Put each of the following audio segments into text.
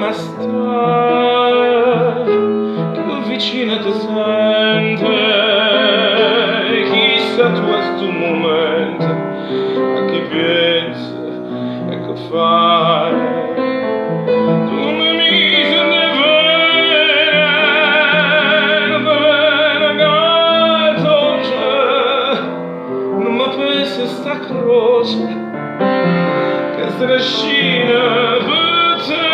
Lassame sta, cchiù vicino te sente, chissà tu a stu mumento a chi pienze e che faje. Tu m'he miso 'int' 'e vene, na vena ca è doce, nun me pesa sta croce che strascino pe te.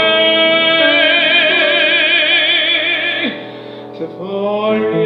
Te voglio.